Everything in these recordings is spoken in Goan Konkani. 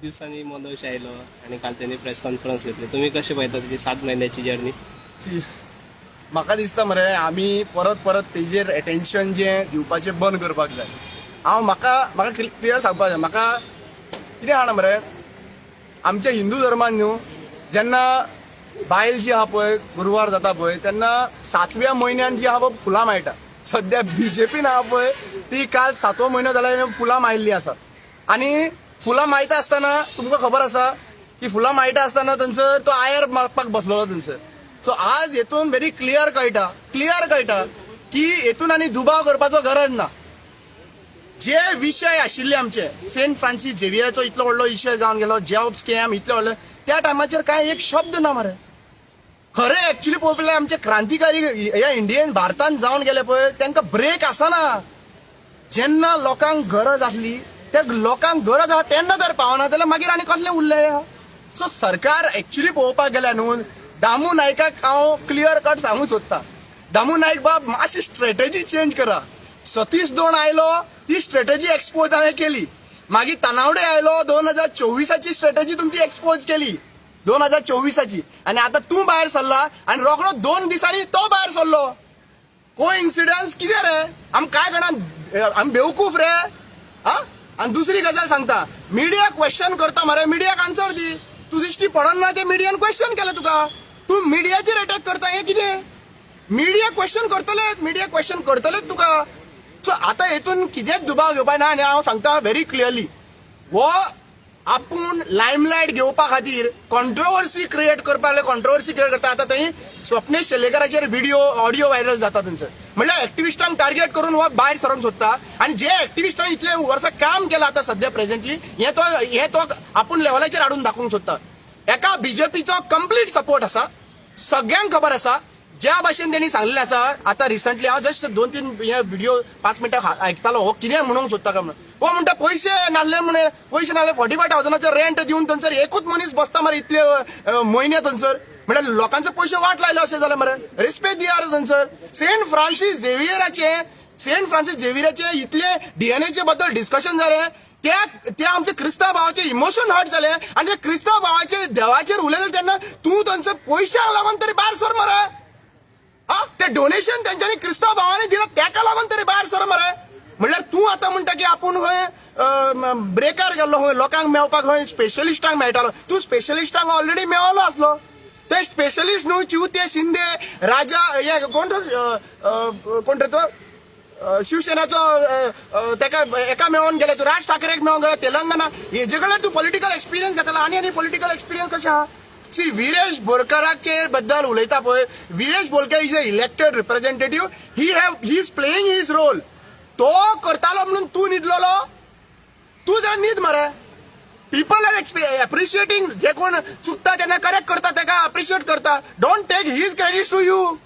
दिवसांनी मनोज आयलो आणि काल त्यांनी प्रेस कॉन्फरन्स घेतली. तुम्ही कसे पळयता त्याची 7 म्हयन्याची जर्नी? म्हाका दिसता मरे, आमी परत परत तेजेर एटेन्शन जें दिवपाचें बंद करपाक जाय. हांव म्हाका म्हाका क्लियर सांगपाक जाय. म्हाका कितें जाणा मरे, आमच्या हिंदू धर्मान न्हू, जेन्ना बायल जी आहा पळय गुरवार जाता पळय, तेन्ना सातव्या म्हयन्यान जी आहा पळय फुलां मेळटा. सद्या बीजेपीन आहा पळय ती काल सातवो म्हयनो जाल्यार फुलां मायिल्लीं आसा. आनी फुलां मायता आसतना तुमकां खबर आसा की फुलां मायटा आसतना थंयसर तो आयर मारपाक बसलेलो थंयसर. सो आज हेतून व्हेरी क्लियर कळटा, क्लियर कळटा की हेतून आनी दुबाव करपाचो गरज ना. जे विशय आशिल्ले आमचे, सेंट फ्रांसीस झेवियराचो इतलो व्हडलो विशय जावन गेलो, जॉब स्कॅम इतलो व्हडलो, त्या टायमाचेर कांय एक शब्द ना मरे. खरें एक्चुली पळोवपाक गेल्यार आमचे क्रांतिकारी ह्या इंडियन भारतान जावन गेले पळय, तांकां ब्रेक आसना. जेन्ना लोकांक गरज आसली, त्या लोकांक गरज आहा तेन्ना जर पावना जाल्यार मागीर आनी कसलें उरलें? सो सरकार एक्चुली पळोवपाक गेल्यार न्हू, दामू नायकाक हांव क्लियर कट सांगूंक सोदता, दामू नायक बाब, मातशी स्ट्रेटजी चेंज करा. सतीश दोन आयलो, ती स्ट्रेटजी एक्सपोज हांवें केली. मागीर तानावडे आयलो, 2024ची स्ट्रेटजी तुमची एक्सपोज केली, 2024ची. आनी आतां तूं भायर सरला आनी रोखडो 2 दिसांनी तो भायर सरलो. को इन्सिडन्स कितें रे? आम काय जाणा, आमी बेवकूफ रे? हा, आनी दुसरी गजाल सांगता, मिडिया क्वेश्चन करता मरे, मिडियाक आन्सर दी. तूं दिश्टी पडना ना ते मिडियान क्वेश्चन केलें तुका, तूं मिडियाचेर अटॅक करता, हें कितें? मिडिया क्वेश्चन करतलेच, मिडिया क्वेश्चन करतलेच तुका. सो आतां हेतून कितेंच दुबाव घेवपा ना. आनी हांव सांगता व्हेरी क्लियरली, हो आपूण लायमलायट घेवपा खातीर कॉन्ट्रोवर्सी क्रिएट करपाक, कॉन्ट्रोवर्सी क्रिएट करता. आतां थंय स्वप्नेश शेलेकराचेर व्हिडिओ, ऑडिओ व्हायरल जाता थंयसर, म्हणल्यार एक्टिविस्टांक टार्गेट करून हो भायर सरोंक सोदता. आनी जे एक्टिविस्टांक इतले वर्सां काम केलां, आतां सद्या प्रेझेंटली हे तो आपूण लेवलाचेर हाडून दाखोवंक सोदता. एका बीजेपीचो कंप्लीट सपोर्ट आसा, सगळ्यांक खबर आसा. ज्या भाशेन तेणी सांगलेलें आसा, आतां रिसंटली हांव जस्ट दोन तीन हे व्हिडिओ 5 मिनटां आयकतालो, हो कितें म्हणूंक सोदता काय म्हणून. हो म्हणटा पयशे नासले म्हणे, पयशे नासले, 45,000चो रेंट दिवन थंयसर एकूच मनीस बसता मरे इतले म्हयने थंयसर. म्हणल्यार लोकांचे पयशे वाट लायले अशें जालें मरे. रेस्पेद दिया रे थंयसर. सेंट फ्रांसीस झेवियराचे इतले डीएनएचे बद्दल डिस्कशन जालें, त्या त्या आमच्या क्रिस्तांव भावाचे इमोशन हर्ट जाले. आनी त्या क्रिस्तांव भावाचे देवाचेर उलयले तेन्ना तूं थंयसर पयशांक लागून तरी भायर सर मरे. हा, ते डोनेशन तेंच्यांनी क्रिस्तांव भावांनी दिलां, तेका लागून तरी भायर सर मरे. म्हणल्यार तूं आतां म्हणटा की आपूण खंय ब्रेकार गेल्लो, खंय लोकांक मेळपाक, खंय स्पेशलिस्टांक मेळटालो. तूं स्पेशलिस्टांक ऑलरेडी मेळलो आसलो. ते स्पेशलिस्ट न्हू, चिवते शिंदे, राजा, हे कोण तो, कोण रे तो, शिवसेनाचो, अ, अ, तेका एका मेळोन गेले, तूं राज ठाकरेक मेळोन गेले तेलंगणा. हेजे कडल्यान तूं पॉलिटिकल एक्सपिरियन्स घेतला आनी आनी पॉलिटिकल एक्सपिरियन्स कशें आहा? सी, विरेश बोरकराचेर बद्दल उलयता पळय, Viresh Borkar is a elected representative. He is playing his role. तो करतालो म्हणून तूं न्हिदलेलो? तूं जर न्हीद मरे. People R एप्रिशिएटींग. जे कोण चुकता तेन्ना करेक्ट करता, तेका अप्रिशिएट करता. Don't take his credit to you.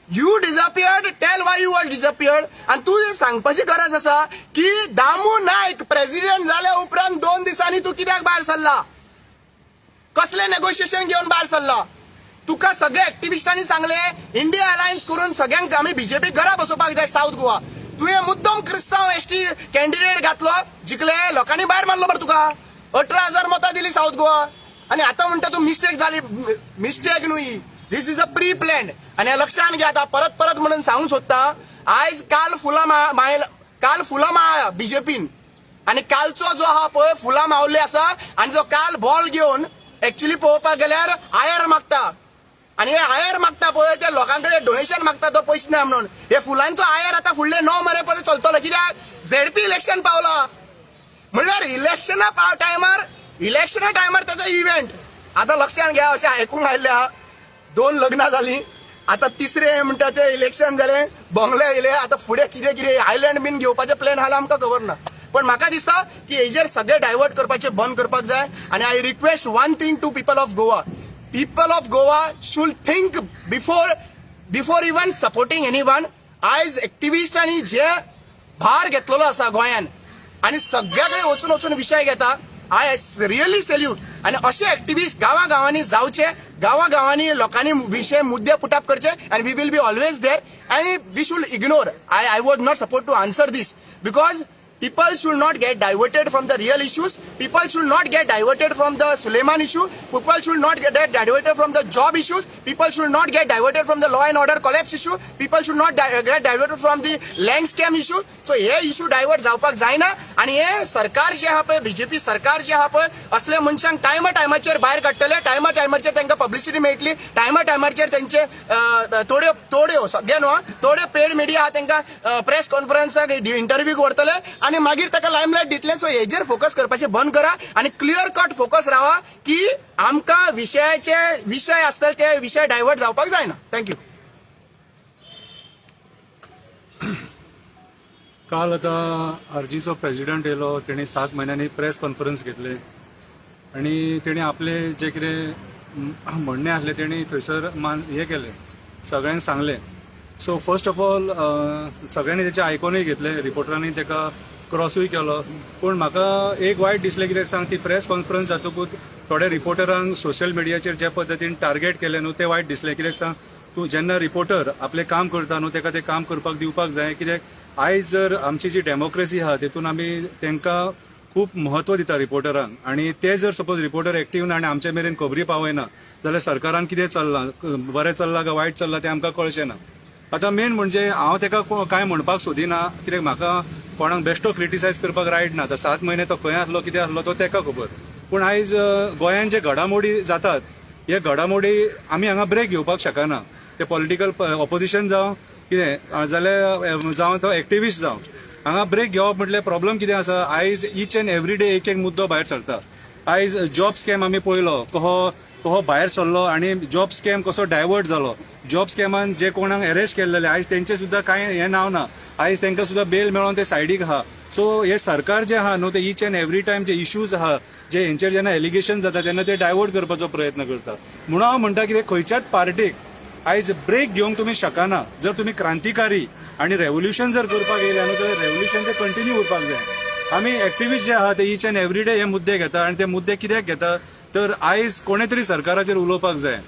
You disappeared, tell why you are disappeared. आनी तूं सांगपाची गरज आसा की दामू नायक प्रेसिडेंट जाल्या उपरांत 2 दिसांनी तूं कित्याक भायर सरला? कसले नेगोशिएशन घेवन भायर सरला? तुका सगळे एक्टिविस्टांनी सांगले, इंडिया अलायन्स करून सगळ्यांक आमी बीजेपी घरा बसोवपाक जाय साऊथ गोवा. तुवें मुद्दम क्रिस्तांव एसटी कॅन्डिडेट घातलो, जिखले, लोकांनी भायर मारलो मरे तुका. 18,000 मतां दिली साऊथ गोवा. आनी आतां म्हणटा तूं मिस्टेक जाली. मिस्टेक न्हय, this is a pre plan. आनी हें लक्षात घे. आतां परत परत म्हणून सांगूंक सोदता, आयज काल फुलां मायल, काल फुलां माळ्या बीजेपीन. आनी कालचो जो आहा पळय फुलां मावल्ली आसा. आनी जो काल बॉल घेवन एक्चुली पळोवपाक गेल्यार आयर मागता. आनी हे आयर मागता पळय, ते लोकां कडेन डोनेशन मागता, तो पयशे ना म्हणून. हे फुलांचो आयर आतां फुडले 9 म्हयने पर्यंत चलतलो. कित्याक? झेडपी इलेक्शन पावला. म्हणल्यार इलेक्शना टायमार, इलेक्शना टायमार त्याचो इव्हेंट. आतां लक्षात घ्या, अशें आयकूंक आयिल्लें आहा, दोन लग्नां जालीं, आतां तिसरें म्हणटा ते इलेक्शन जालें, बंगले येयले, आतां फुडें कितें कितें आयलँड बीन घेवपाचें प्लॅन आहा आमकां खबर ना. पण म्हाका दिसता की हेजेर सगळे डायवर्ट करपाचें बंद करपाक जाय. आनी I request one thing to people of Goa. People of Goa should think before even supporting anyone. आयज एक्टिविस्टांनी जे भार घेतलेलो आसा गोंयान आनी सगळ्या कडेन वचून वचून विशय घेता, I really salute. आनी अशे एक्टिविस्ट गांवा गांवांनी जावचे, गांवा गांवांनी लोकांनी विशय मुद्दे पुटअप करचे आनी we will be always there. आनी we should ignore. I was not suppose to answer this because People should not get diverted from the real issues. People should not get diverted from the Suleiman issue. People should not get diverted from the job issues. People should not get diverted from the law and order collapse issue. People should not get diverted from the land scam issue. So hey issue divert जावपाक जायना आनी हे सरकार जे आहा पळय, बीजेपी सरकार जे आहा पळय, असले मनशांक टायमा टायमाचेर भायर काडटले, टायमा टायमाचेर तांकां पब्लिसिटी मेळटली, टायमा टायमाचेर तेंचे थोड्यो थोड्यो, सगळे न्हू, थोड्यो पेड मिडिया आहा तांकां प्रेस कॉन्फरन्साक इंटरव्यूक व्हरतले आनी मागीर ताका लायमलायट दितले. सो हेजेर फोकस करपाचें बंद करा आनी क्लियर कट फोकस रावा की आमकां विशयाचे विशय आसतले ते विशय डायवर्ट जावपाक जायना. Thank you. काल आतां आरजीचो प्रेजिडंट येयलो, तेणी 7 म्हयन्यांनी प्रेस कॉन्फरन्स घेतले आनी तेणी आपले जे कितें म्हणणें आसलें तेणी थंयसर मान हें केलें, सगळ्यांक सांगलें. सो फर्स्ट ऑफ ऑल सगळ्यांनी तेचें आयकोनूय घेतलें, रिपोर्टरांनी तेका क्रॉसूय केलो. पूण म्हाका एक वायट दिसलें, कित्याक सांग, ती प्रेस कॉन्फरन्स जातकूच थोड्या रिपोर्टरांक सोशल मिडियाचेर ज्या पद्दतीन टार्गेट केलें न्हू, तें वायट दिसलें. कित्याक सांग, तूं जेन्ना रिपोर्टर आपलें काम करता न्हू, तेका तें काम करपाक दिवपाक जाय. कित्याक आयज जर आमची जी डेमोक्रेसी आहा तेतून आमी तांकां खूब म्हत्व दिता रिपोर्टरांक, आनी ते जर सपोज रिपोर्टर एक्टीव ना आनी आमचे मेरेन खबरी पावयना जाल्यार सरकारान कितें चल्लां, बरें चल्लां काय वायट चल्लां तें आमकां कळचें ना. आतां मेन म्हणजे हांव तेका कांय म्हणपाक सोदिना, कित्याक म्हाका कोणाक बेश्टो क्रिटिसायज करपाक रायट ना. आतां 7 म्हयने तो खंय आसलो, कितें आसलो तो तेका खबर. पूण आयज गोंयांत जे घडामोडी जातात, हे घडामोडी आमी हांगा ब्रेक घेवपाक शकना. ते पॉलिटिकल ऑपोजिशन जावं कितें जाल्यार जावं, तो एक्टिविस्ट जावं, हांगा ब्रेक घेवप म्हटल्यार प्रॉब्लम कितें आसा, आयज इच एंड एवरी डे एक एक मुद्दो भायर सरता. आयज जॉब स्कॅम आमी पळयलो कहो कहो भायर सरलो आनी जॉब स्कॅम कसो डायवर्ट जालो. जॉब स्कॅमान जे कोणाक अरेस्ट केल्लेले, आयज तेंचे सुद्दां कांय हें नांव ना, आयज तांकां सुद्दां बेल मेळोन ते सायडीक आहा. सो हे सरकार जे आहा न्हू, ते each and every time J issues आहा, जे हेंचेर जेन्ना एलिगेशन जाता तेन्ना ते डायवर्ट करपाचो प्रयत्न करता. म्हणून हांव म्हणटा कितें, खंयच्याच पार्टीक आयज ब्रेक घेवंक तुमी शकना. जर तुमी क्रांतिकारी आनी रेवोल्युशन जर करपाक येयले न्हू, जाल्यार रेवोल्युशन ते कंटिन्यू उरपाक जाय. आमी एक्टिविस्ट जे आहा ते इच एंड एवरी डे हे मुद्दे घेता, आनी ते मुद्दे कित्याक घेता तर आयज कोणे तरी सरकाराचेर उलोवपाक जाय,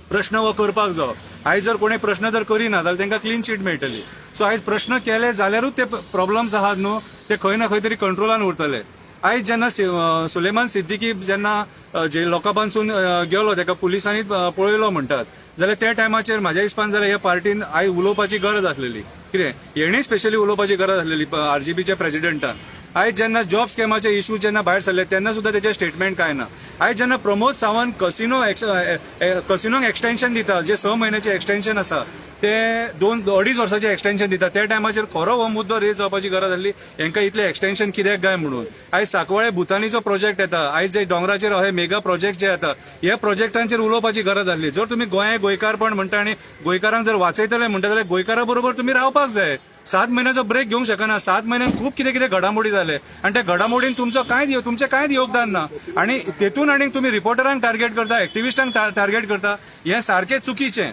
प्रश्न हो करपाक जावो. आयज जर कोणी प्रश्न जर करिना जाल्यार तांकां क्लीन चीट मेळटली. सो आयज प्रश्न केले जाल्यारूच ते प्रॉब्लम्स आहात न्हू, ते खंय ना खंय तरी कंट्रोलान उरतले. आयज जेन्ना सुलेमान सिद्दीकी जेन्ना जे लोकां पासून गेलो, तेका पुलिसांनी पळयलो म्हणटात, जाल्यार त्या टायमाचेर म्हाज्या हिसपान जाल्यार ह्या पार्टीन आयज उलोवपाची गरज आसलेली. कितें हेणी स्पेशली उलोवपाची गरज आसलेली आरजीपीच्या प्रेजिडेंटान. आयज जेन्ना जॉब स्कॅमाचे इशू जेन्ना भायर सरले तेन्ना सुद्दां तेचे स्टेटमेंट काय ना. आयज जेन्ना प्रमोद सावंत कसिनोक एक्सटेन्शन दिता, जे 6 म्हयन्याचे एक्सटेन्शन आसा ते 2-2.5 वर्साचे एक्सटेन्शन दिता, त्या टायमाचेर खरो हो मुद्दो रेज जावपाची गरज आसली, हेंकां इतलें एक्सटेन्शन कित्याक काय म्हणून. आयज सांकवाळे भुतानीचो प्रोजेक्ट येता, आयज जे दोंगराचेर हे मेगा प्रोजेक्ट जे येता, ह्या प्रोजेक्टांचेर उलोवपाची गरज आसली. जर तुमी गोंया गोंयकारपण म्हणटा आनी गोंयकारांक जर वाचयतले म्हणटा जाल्यार गोंयकारा बरोबर तुमी रावपाक जाय. 7 म्हयन्याचो ब्रेक घेवंक शकना. 7 म्हयन्यान खूब कितें कितें घडामोडी जाले आनी त्या घडामोडीन तुमचो कांय तुमचें कांयच योगदान ना, आनी तेतून आनी तुमी रिपोर्टरांक टार्गेट करता, एक्टिविस्टांक टार्गेट करता, हें सारकें चुकीचें,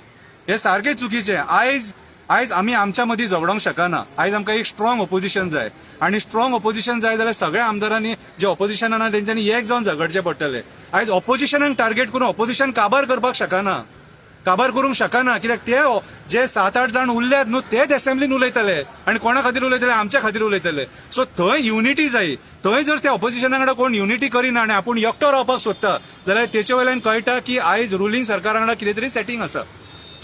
हें सारकें चुकीचें. आयज आयज आमी आमच्या मदीं झगडोंक शकना. आयज आमकां एक स्ट्रॉंग ओपोजिशन जाय, आनी स्ट्रॉंग ओपोजिशन जाय जाल्यार सगळ्या आमदारांनी जे ओपोजिशनान आहा तेंच्यांनी एक जावन झगडचें पडटलें. आयज ओपोजिशनाक टार्गेट करून ओपोजिशन काबार करपाक शकना, काबार करूंक शकना, कित्याक ते जे 7-8 जाण उरल्यात न्हू, तेच एसेंब्लीन उलयतले, आनी कोणा खातीर उलयतले, आमच्या खातीर उलयतले. सो थंय युनिटी जाय. थंय जर त्या ऑपोजिशना वांगडा कोण युनिटी करिना आनी आपूण एकटो रावपाक सोदता जाल्यार तेचे वयल्यान कळटा की आयज रुलींग सरकारा वांगडा कितें तरी सेटींग आसा.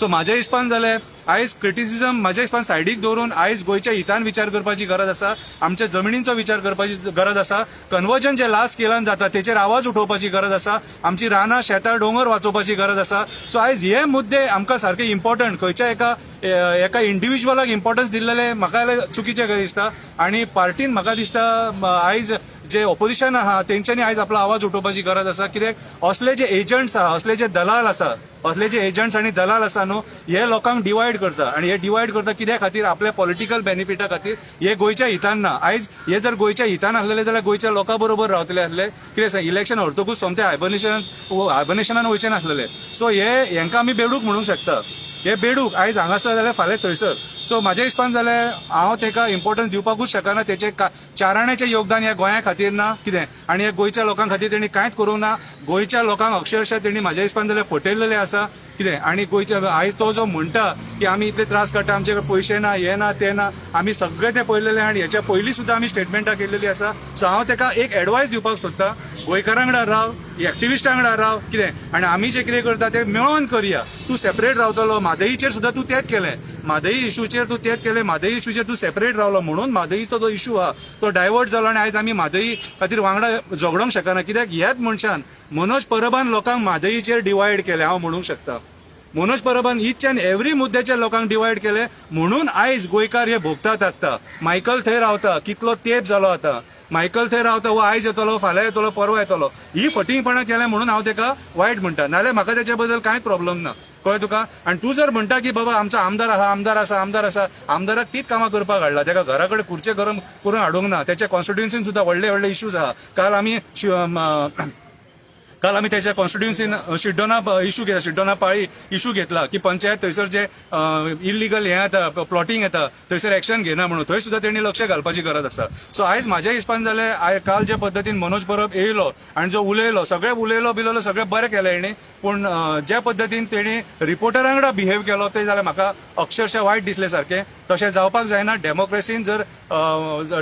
सो म्हाज्या हिसपान जालें, आयज क्रिटिसिजम म्हाज्या हिसपान सायडीक दवरून आयज गोंयच्या हितान विचार करपाची गरज आसा, आमच्या जमिनींचो विचार करपाची गरज आसा, कन्वर्जन जे लार्ज स्केलान जाता तेचेर आवाज उठोवपाची गरज आसा, आमची रानां शेतां दोंगर वाचोवपाची गरज आसा. सो आयज हे मुद्दे आमकां सारके इम्पॉर्टंट, खंयच्या एका एका इंडिव्हिज्युअलाक इम्पॉर्टन्स दिल्लेले म्हाका जाल्यार चुकीचें कशें दिसता. आनी पार्टीन म्हाका दिसता आयज जे ऑपोजिशन आहा तेंच्यांनी आयज आपलो आवाज उठोवपाची गरज आसा, कित्याक असले जे एजंट्स आहा, असले जे दलाल आसा, असले जे एजंट्स आनी दलाल आसा न्हू, हे लोकांक डिवायड करता, आनी हे डिवायड करता कित्या खातीर, आपल्या पॉलिटिकल बेनिफिटा खातीर. हे गोंयच्या हितान ना. आयज हे जर गोंयच्या हितान आसलेले जाल्यार गोंयच्या लोकां बरोबर रावतले आसले. कितें सांग, इलेक्शन हरतकूच सोमते हायबर्नेशनान वयचे नासलेले. सो हे हेंकां आमी बेडूक म्हणूंक शकता. हे बेडूक आयज हांगासर जाल्यार फाल्यां थंयसर. सो म्हाज्या हिसपान जाल्यार हांव तेका इम्पॉर्टन्स दिवपाकूच शकना. तेचे चाराण्याचें योगदान ह्या गोंया खातीर ना कितें, आनी ह्या गोंयच्या लोकां खातीर तेणी कांयच करूंक ना. गोंयच्या लोकांक अक्षरशः तेणी म्हाज्या हिसपान जाल्यार फटयल्लेलें आसा. कितें आनी गोंयच्या आयज तो जो म्हणटा की आमी इतले त्रास काडटा, आमचे कडेन पयशे ना, हे ना, ते ना, आमी सगळें तें पळयलेलें आनी हेच्या पयलीं सुद्दां आमी स्टेटमेंटां केल्लेली आसा. सो हांव ताका एक एडवायस दिवपाक सोदता, गोंयकारां वांगडा राव, एक्टिविस्टां वांगडा राव, कितें आनी आमी जें कितें करता तें मेळोन करया. तूं सेपरेट रावतलो, म्हादईचेर सुद्दां तूं तेंच केलें, म्हादई इशूचेर तूं तेंच केलें, म्हादई इशूचेर तूं सेपरेट रावलो म्हणून म्हादईचो जो इशू आहा तो डायवर्ट जालो आनी आयज आमी म्हादई खातीर वांगडा झगडोंक शकना. कित्याक ह्याच मनशान मनोज परबान लोकांक म्हादईचेर डिवायड केलें. हांव म्हणूंक शकता मनोज परबान इच अँड एवरी मुद्द्याचेर लोकांक डिवायड केले म्हणून आयज गोंयकार हे भोगतात. आतां मायकल थंय रावता, कितलो तेंप जालो आतां मायकल थंय रावता, हो आयज येतलो, फाल्यां येतलो, परवां येतलो, ही फटींगपणां केल्या म्हणून हांव ताका वायट म्हणटा, नाल्यार म्हाका तेच्या बद्दल कांयच प्रॉब्लम ना. कळ्ळें तुका? आनी तूं जर म्हणटा की बाबा आमचो आमदार आहा, आमदार आसा, आमदार आसा, आमदाराक तीच कामां करपाक हाडला, ताका घरा कडेन खुर्चे गरम करून हाडूंक ना. तेच्या कॉन्स्टिट्युएन्सीन सुद्दां व्हडले व्हडले इश्यूज आहा. काल आमी त्याच्या कॉन्स्टिट्युएन्सीन शिड्डोना इशू घेतला, शिड्डोना पाळी इशू घेतला की पंचायत थंयसर जे इलिगल हें येता, प्लॉटिंग येता, थंयसर एक्शन घेना म्हणून थंय सुद्दां तेणी लक्ष घालपाची गरज आसा. सो आयज म्हाज्या हिसपान जाल्यार काल ज्या पद्दतीन मनोज परब येयलो आनी जो उलयलो, सगळें उलयलो बिलयलो, सगळें बरें केलें हेणी, पूण ज्या पद्दतीन तेणी रिपोर्टरा वांगडा बिहेव केलो तें जाल्यार म्हाका अक्षरशः वायट दिसलें सारकें. तशें जावपाक जायना. डेमोक्रेसीन जर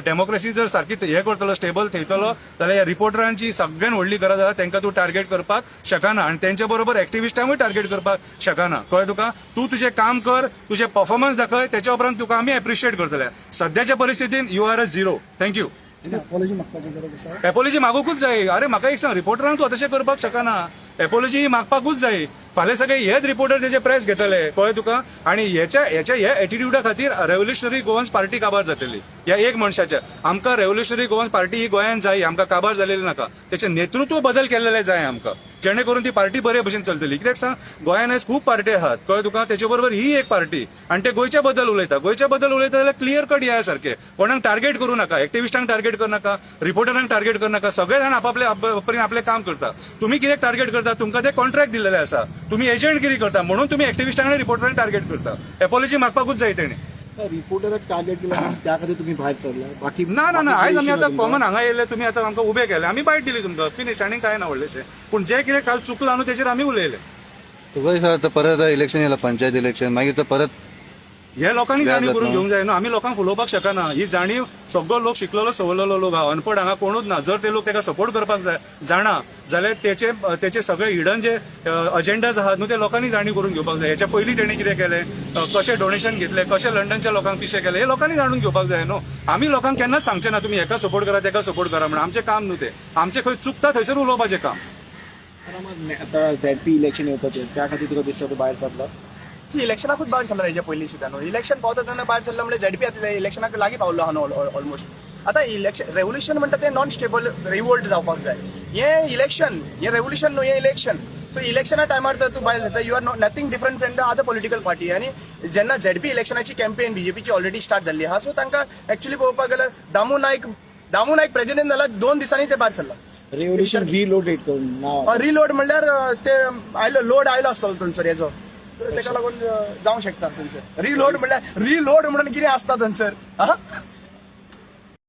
डेमोक्रेसी जर सारकी हें करतलो, स्टेबल थेयतलो जाल्यार ह्या रिपोर्टरांची सगळ्यान व्हडली गरज आसा. तांकां तूं टार्गेट करपाक शकना आनी तेंच्या बरोबर एक्टिविस्टांकूय टार्गेट करपाक शकना. कळ्ळें तुका? तूं तुजें काम कर, तुजें परफॉर्मन्स दाखय, तेच्या उपरांत तुका आमी एप्रिशिएट करतले. सद्याच्या परिस्थितीन you are a zero. Thank you. Apology मागपाची गरज आसा? एपोलॉजी मागूकूच जाय. अरे, म्हाका एक सांग, रिपोर्टरांक तूं तशें करपाक शकना. एपोलॉजी मागपाकूच जाय. फाल्यां सगळे हेच रिपोर्टर तेजे प्रेस घेतले. कळ्ळें तुका? आनी हेच्या ह्या एटिट्यूडा खातीर रेव्होल्युशनरी गोवन्स पार्टी काबार जातली ह्या एक मनशाच्या. आमकां रेव्होल्युशनरी गोवन्स पार्टी ही गोंयांत जाय, आमकां काबार जालेली नाका. तेचें नेतृत्व बदल केल्लें जाय आमकां, जेणे करून ती पार्टी बरे भशेन चलतली. कित्याक सांग, गोंयांत आयज खूब पार्टी आहात. कळ्ळें तुका? तेचे बरोबर ही एक पार्टी आनी ते गोंयच्या बद्दल उलयता. गोंयच्या बद्दल उलयता जाल्यार क्लियर कट या सारखे कोणाक टार्गेट करूं नाका, एक्टिविस्टांक टार्गेट करूं नाका, रिपोर्टरांक टार्गेट करूं नाका. सगळे जाण आपापले परीन आपलें काम करता. तुमी कित्याक टार्गेट करता? तुमकां ते कॉन्ट्रॅक्ट दिल्लेले आसा, तुमी एजंटगिरी करता म्हणून तुमी एक्टिविस्टांक आनी रिपोर्टरांक टार्गेट करता. एपोलॉजी मागपाकूच जाय तेणी. रिपोर्टराक टार्गेट केला म्हणून त्या खातीर तुम्ही भायर सरला, बाकी ना ना ना, बाकी आयज आमी issue आतां ना तुमकां? कॉमन हांगा येयले, तुमी आतां आमकां उबे केले, आमी बायट दिली तुमकां, फिनीश. आनी कांय ना व्हडलेशें, पूण जें कितें काल चुकलां न्हू तेचेर आमी उलयले. तुका दिसता आतां परत इलेक्शन येयला, पंचायत इलेक्शन, मागीर तर परत हे लोकांनी व्याज जाणीव करून जातलो. घेवंक जाय न्हू. आमी लोकांक फुलोवपाक शकना. ही जाणीव सगळो लोक शिकलेलो सवरलेलो लोक आहा, अनपड हांगा कोणूच ना. जर ते लोक ताका सपोर्ट करपाक जाय जाणा जाल्यार तेचे तेचे सगळे हिडन जे अजेंडाज आहात न्हू ते लोकांनी जाणीव करून घेवपाक जाय. हेच्या पयलीं तेणी कितें केलें, कशें डोनेशन घेतलें, कशें लंडनच्या लोकांक पिशे केले, हे लोकांनी जाणून घेवपाक जाय न्हू. आमी लोकांक केन्नाच सांगचे ना तुमी हेका सपोर्ट करा, तेका सपोर्ट करा म्हणून. आमचें काम न्हू तें. आमचें खंय चुकता थंयसर उलोवपाचें काम. आता झेडपी इलेक्शन येवपाचें, त्या खातीर तुका दिसता तूं भायर सरला? इलेक्शनाकूच भायर सरला हेच्या पयलीं सुद्दां न्हू. इलेक्शन पावता तेन्ना भायर सरला म्हणजे झेडपी आतां इलेक्शनाक लागीं पावलो आहा न्हू ऑलमोस्ट. आतां इलेक्शन रेव्होल्युशन म्हणटा तें नॉन स्टेबल रिवोल्ट जावपाक जाय. हें इलेक्शन, हें रेव्होल्युशन न्हू, हें इलेक्शन. सो इलेक्शना टायमार तर तूं भायर सरता, you are nothing different from the other political party. आनी जेन्ना झेडपी इलेक्शनाची कॅम्पेन बीजेपीची ऑलरेडी स्टार्ट जाल्ली आहा, सो तांकां एक्चुअली पळोवपाक गेल्यार दामू नायक प्रेजिडेंट जाला 2 दिसांनी ते भायर सरला. रेव्होल्युशन रिलोडेड करून नाव. रिलोड म्हणल्यार ते आयलो, लोड आयलो आसतलो थंयसर हेजो, तेका लागून जावंक शकता थंयसर. रिलोड म्हणल्यार रिलोड म्हणून कितें आसता थंयसर, हा.